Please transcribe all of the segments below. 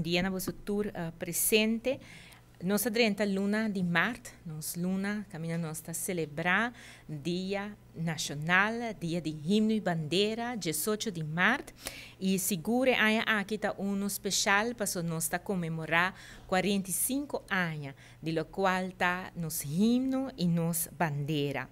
Bon dia na boso tur presente. Nos a drenta luna di maart, nos luna caminda nos ta celebra Dia Nacional, Dia di Himno y Bandera, 18 di maart. Y sigur e aña aki ta uno special, paso nos ta conmemora 45 aña, di locual ta nos himno y nos bandera.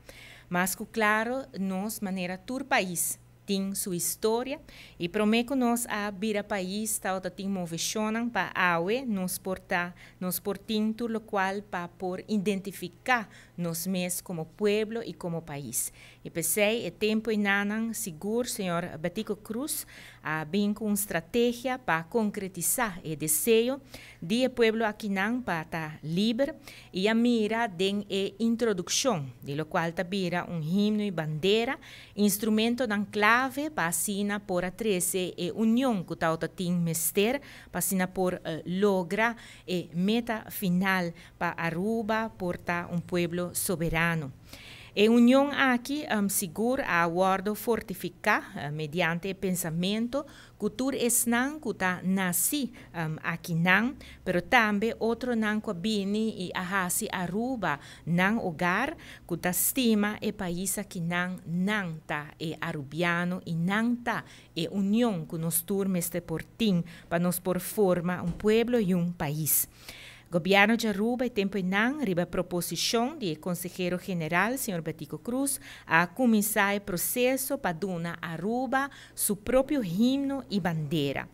Mas cu claro, nos manera tur pais tin su historia y prome cu nos a bira pais ta tin movecion pa awe nos por ta, nos por tin tur locual pa por identifica nos mes como pueblo y como pais. Y p'esey e tempo eynan sigur señor Betico Croes a bin cu un strategia pa concretisa e deseo di pueblo akinan pa ta liber y a mira den e introduccion di locual ta bira un himno y bandera, instrumentonan clave pa asina por a trece e union cu ta tin mester pa asina por logra e meta final pa Aruba por ta un pueblo soberano. E union aki sigur a wordo fortifica mediante pensamento cu tur esnan cu ta naci akinan, pero tambe otronan cu bini y a haci Aruba nan hogar, cu ta stima e pais akinan, nan ta e arubiano y nan ta e union cu nos tur mester por tin pa nos por forma un pueblo y un pais. Gobierno di Aruba e tempo eynan riba proposicion di consehero general, señor Betico Croes, a cuminsa e proceso pa duna Aruba su propio himno y bandera.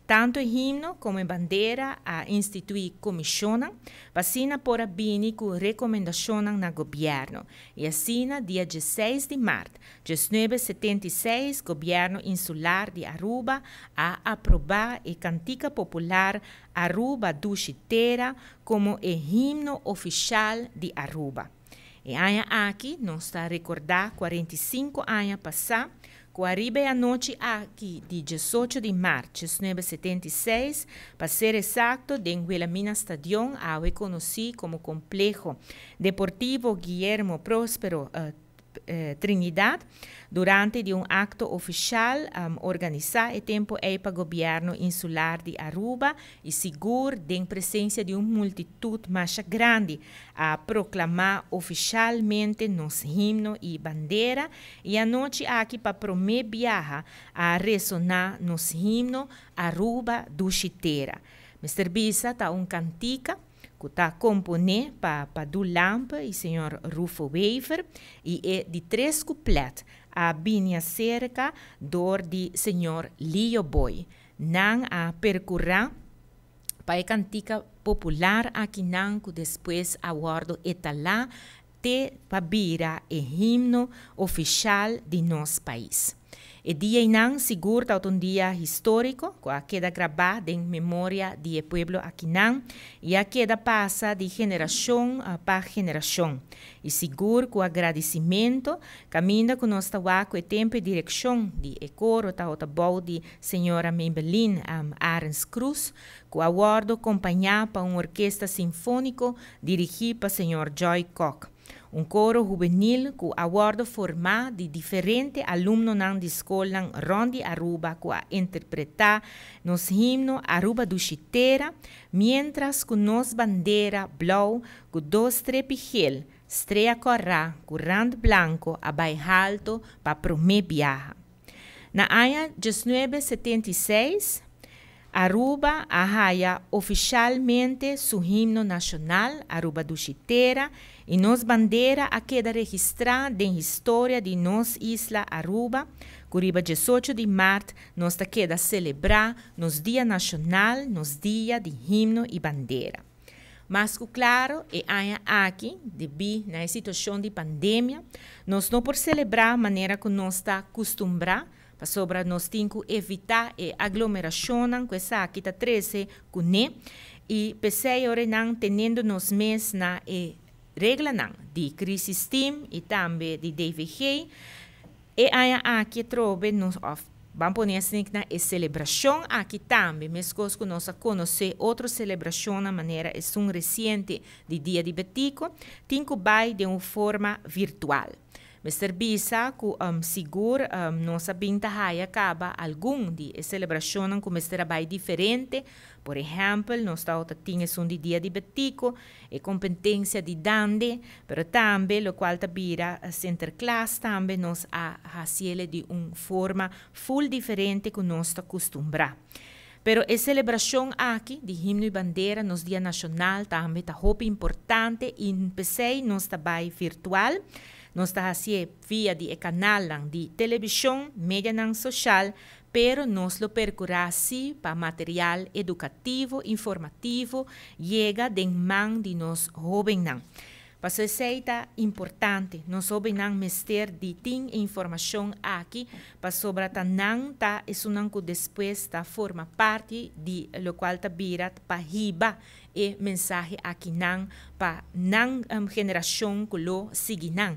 Tanto himno como bandera a institui comision pa asina por a bini cu recomendacion na gobierno. Y asina, dia 16 di maart di 1976, Gobierno Insular di Aruba a aproba e cantica popular Aruba Dushi Tera como e himno oficial di Aruba. E aña aki, nos ta recorda 45 aña pasa, cu ariba e anochi aki di 18 di maart di 1976, pa ser exacto, den Wilhelmina Stadion, awe conoci como Compleho Deportivo Guillermo Prospero Trinidad, durante di un acto oficial organisa e tempo ey pa Gobierno Insular di Aruba y sigur den presencia di un multitud mas grandi, a proclama oficialmente nos himno y bandera y e anochi aki pa prome biaha a resona nos himno Aruba Dushi Tera. Mr. Bisa ta un cantica cu ta compone pa Padu Lampe y señor Rufo Wever y e di tres couplet a bini acerca door di señor Leo Boy. Nan a percura pa e cantica popular akinan cu despues a wordo etala te pa bira e himno oficial di nos pais. E dia eynan sigur ta un dia historico, cu a keda graba den memoria di pueblo akinan y a keda pasa di generacion pa generacion. Y sigur cu agradecimento, caminda cu nos ta cu e tempo y direccion di e coro ta bou di señora Maybelline Arens Cruz, cu a wordo acompaña pa un orkesta sinfonico dirigi pa señor Joy Koch. Un coro juvenil cu a wordo forma di diferente alumnonan di scol rond di Aruba cu a interpreta nos himno Aruba Dushi Tera, mientras cu nos bandera blauw cu dos strepi geel, strea cora cu rand blanco a bay halto pa prome biaha. Na aña 1976, Aruba a haya oficialmente su himno nacional, Aruba Dushi Tera, y nos bandera a keda registra den historia di nos isla Aruba, cu riba 18 di maart nos ta keda celebra nos Dia Nacional, nos Dia di Himno y Bandera. Mas cu claro, e aña aki, debi na situacion di pandemia, nos no por celebra manera cu nos ta acostumbra, pasobra nos tin cu evita e aglomeracion cu esaki ta trece cune y p'esey nan teniendo nos mes na e reglanan di crisis team y tambe di DVG e aña aki trobe nos of ban pone asina na e celebracion aki tambe, mescos cu nos a conoce otro celebracion na manera esun reciente di Dia di Betico, tin cu bay di un forma virtual. Mester bisa ku sigur nos a bin ta haya kaba algun di e selebrashonnan ku mester a bai diferente. Por ehèmpel, nos tabata tin esun di Dia di Betico, e kompetensia di Dande, pero tambe lokual ta bira Sinterklaas tambe nos a hasiele di un forma full diferente ku nos ta kustumbrá. Pero e selebrashon aki di Himno i Bandera, nos Dia Nashonal, tambe ta hopi importante i p'esei nos ta bai virtual. Nos ta hasié via di e kanalnan di televishon, medianan soshal, pero nos lo perkurá sí pa material edukativo, informativo yega den man di nos hóbennan. Paso esei ta importante, nos hóbennan mester di tin e informashon aki pasobra ta nan ta esunnan ku despues ta forma parti di lokual ta bira pa hiba e mensahe aki nan pa nan generashon ku lo sigui nan.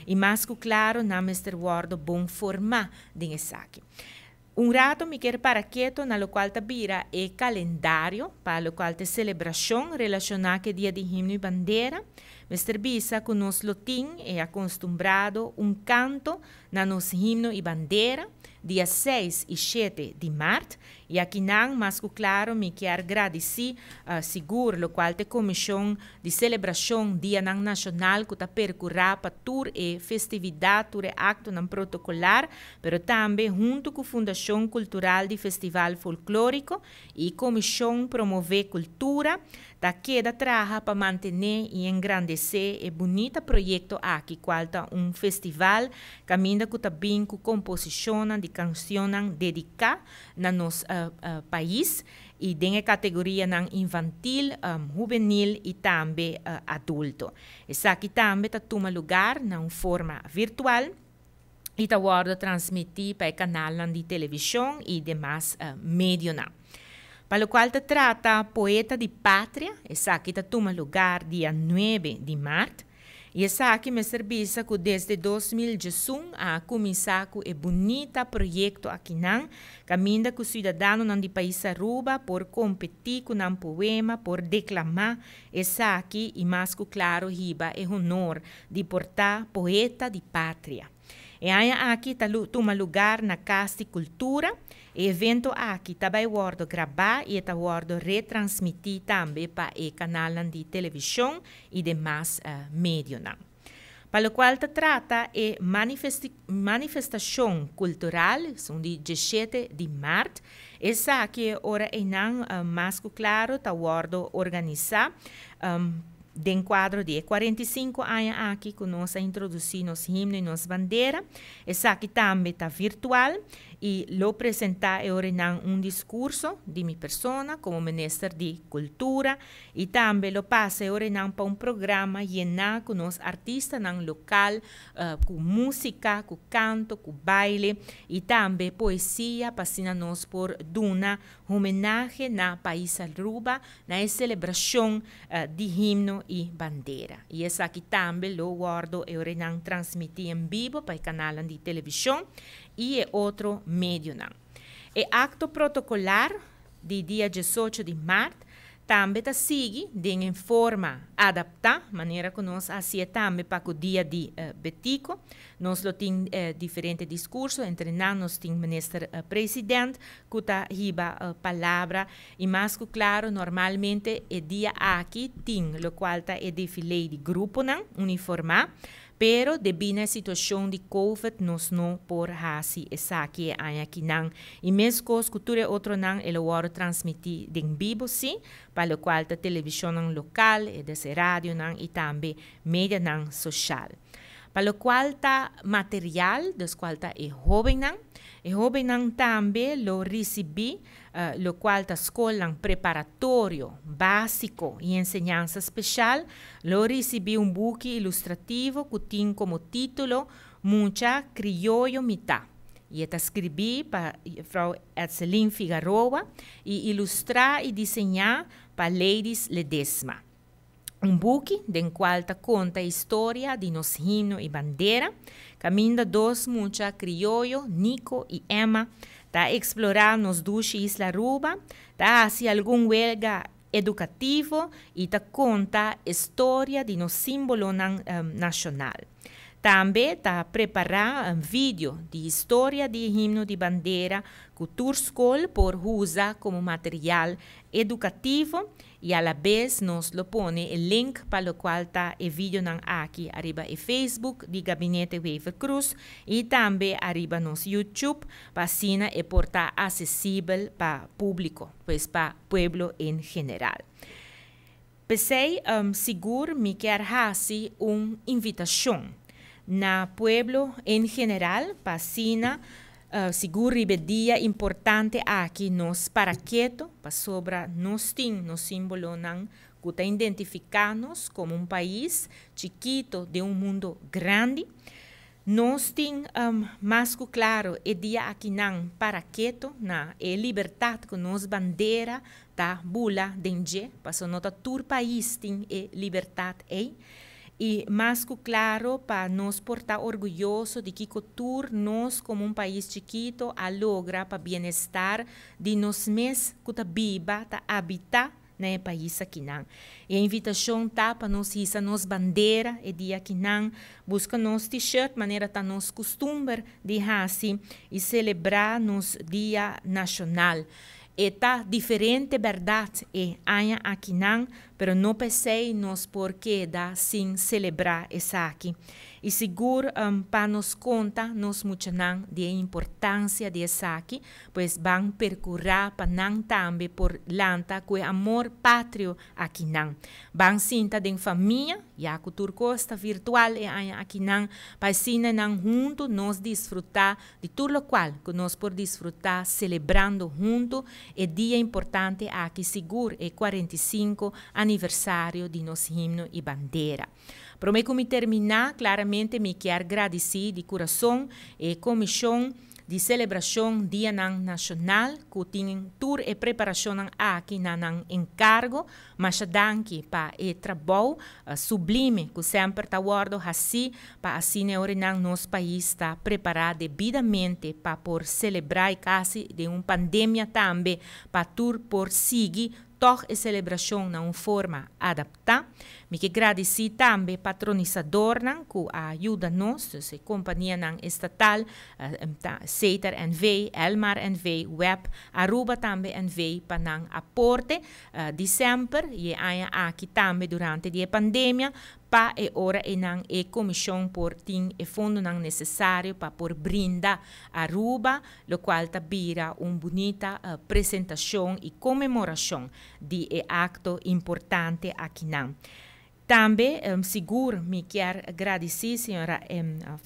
I mas ku klaro nan mester wòrdu bon formá den esaki. Un rato mi kier para keto na locual ta bira e calendario pa locual ta e celebracion relaciona cu e Dia di Himno y Bandera. Mester bisa cu nos lo tin e aconstumbrado un canto na nos himno y bandera dia seis y shete di maart. Y akinan mas cu claro mi kier gradici sigur locual ta e comision di celebracion Dianan Nacional cu ta percura pa tur e festividad, tur e actonan protocolar, pero tambe hunto cu Fundacion Cultural di Festival Folklorico y Comision Promove Cultura ta keda traha pa mantene y engrandece e bunita proyecto aki cual ta un festival caminda cu ta bin cu composicionnan di cancionnan dedica na nos pais y den e categorianan infantil, hubenil y tambe adulto. Esaki tambe ta tuma lugar na un forma virtual y ta wordo transmiti pa e canalnan di television y demas medionan. Pa locual ta trata Poeta di Patria, esaki ta tuma lugar dia nuebe di maart. Y esaki mester bisa cu desde 2011 a cuminsa cu e bunita proyecto akinan, caminda cu ciudadanonan di pais Aruba por competi cu nan poema, por declama esaki y mas cu claro hiba e honor di por ta Poeta di Patria. E aña aki ta tuma lugar na Cas di Cultura. E evento aki ta bay wordo graba y e ta wordo retransmiti tambe pa e canalnan di television y demas medionan. Pa locual ta trata e manifestacion cultural, esun di diesshete di maart, esaki e ora eynan mas cu claro ta wordo organisa den cuadro di e 45 aña aki cu nos a introduci nos himno y nos bandera. Esaki tambe ta virtual y lo presenta e ora eynan un discurso di mi persona como Minister di Cultura y tambe lo pasa e ora eynan pa un programa yena cu nos artistanan local cu musica, cu canto, cu baile y tambe poesia pa asina nos por duna homenahe na pais Aruba na e celebracion di himno y bandera. Y esaki tambe lo wordo e orenan transmiti en bibo pa e canalnan di television y e otro medionan. E acto protocolar di dia 18 di maart tambe ta sigui den e forma adaptá, manera ku nos a hasié tambe pa ku dia di Betico. Nos lo tin diferente diskurso, entre nan nos tin Minister President ku ta hiba palabra i mas ku klaro normalmente e dia aki tin lokual ta e defilé di gruponan uniformá. Pero debí na e situashon di Covid nos no por hasi esaki e aña akinan. I meskos ku tur e otronan e lo wòrdu transmití den bibo sí, pa lokual ta televishonnan lokal, e des e radionan i tambe medianan soshal. Pa lokual ta material, des kual ta e hóbennan, e hóbennan tambe lo risibí lokual ta skolnan preparatorio, básiko i enseñansa speshal, lo risibí un buki ilustrativo ku tin komo título Mucha Krioyo Mi Ta i e ta skribí pa Juffrouw Edselyn Figaroa i ilustrá i diseñá pa Ladies Ledesma. Un buki den kual ta konta historia di nos himno i bandera, kaminda dos mucha krioyo, Nico i Emma, ta eksplorá nos dushi isla Aruba, ta hasi algun welga edukativo i ta konta e storia di nos símbolonan nashonal. Tambe ta prepara un video di historia di himno di bandera cu tur scol por usa como material educativo y a la vez nos lo pone e link pa locual ta e video nan aki ariba e Facebook di Gabinete Wever Croes y tambe ariba nos YouTube pa asina e por ta accesibel pa publico, pues pa pueblo en general. Pesey, sigur mi kier haci un invitacion na pueblo en general pa asina sigur riba e dia importante aki nos para keto pasobra nos tin nos simbolonan cu ta identifica nos como un pais chikito den un mundo grandi. Nos tin mas cu claro e dia akinan para keto na e libertad cu nos bandera ta bula den dje, paso no ta tur pais tin e libertad ey. Y mas cu claro pa nos por ta orguyoso di kico tur nos como un pais chikito a logra pa bienestar di nos mes cu ta biba, ta habita na e pais akinan. E invitacion ta pa nos hisa nos bandera e dia akinan, busca nos t-shirt manera ta nos custumber di haci y celebra nos dia nacional. E ta diferente berdad e aña akinan, pero no p'esey nos por keda sin celebra esaki. Y sigur pa nos conta nos muchanan di e importancia di esaki, pues ban percura pa nan tambe por lanta cu e amor patrio akinan. Ban sinta den famia, ya cu tur cos ta virtual e aña akinan, pa asina nan hunto nos disfruta di tur locual cu nos por disfruta celebrando hunto e dia importante aki, sigur e 45 aniversario di nos himno y bandera. Prome cu mi termina, claramente mi kier gradici di curason e comision di celebracion Dianan Nacional cu tin tur e preparacionnan aki na nan encargo. Masha danki pa e trabou sublime cu semper ta wordo haci pa asina ora nan nos pais ta prepara debidamente pa por celebra y casi den un pandemia tambe pa tur por sigui toch e celebracion na un forma adapta. Mi ke gradici tambe patronisadornan cu a yuda nos, dus e companianan estatal, Setar NV, Elmar NV, WEB, Aruba tambe NV pa nan aporte di semper y e aña aki tambe durante di e pandemia pa e ora e nan e comision por tin e fondonan necesario pa por brinda Aruba locual ta bira un bunita presentacion y conmemoracion di e acto importante akinan. Tambe sigur mi kier gradici señora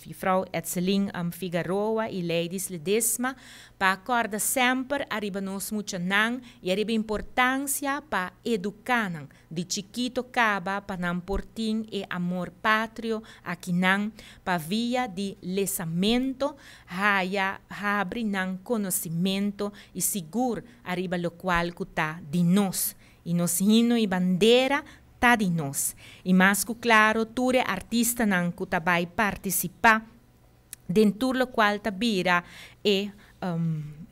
mevrouw Etselin Figaroa y Ladies Ledesma pa acorda semper ariba nos muchanan y ariba importancia pa educa nan di chikito caba pa nan por tin e amor patrio akinan pa via di lesamento haya habri nan conocimento y sigur ariba locual cu ta di nos y nos himno y bandera ta di nos. Y mas cu claro tur e artistanan cu ta bay participa den tur locual ta bira e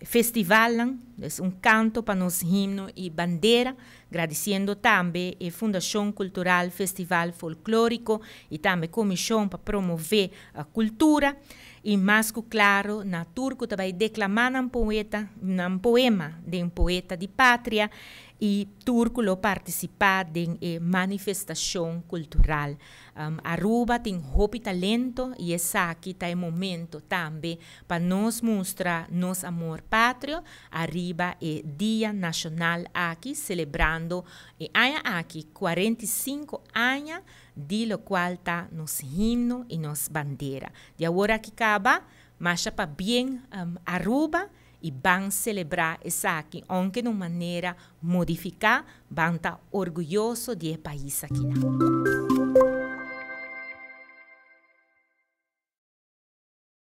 festivalnan, dus un canto pa nos himno y bandera, gradiciendo tambe e Fundacion Cultural Festival Folklorico y tambe Comision pa promove cultura y mas cu claro na tur cu ta bay declama nan poeta, nan poema den Poeta di Patria y tur cu lo participa den e manifestacion cultural. Aruba tin hopi talento y esaki ta e momento tambe pa nos mustra nos amor patrio ariba e Dia Nacional aki, celebrando e aña aki 45 aña di locual ta nos himno y nos bandera. Di awor aki caba, masha pabien Aruba y ban celebra esaki, aunke di un manera modifica, ban ta orguyoso di e pais aki.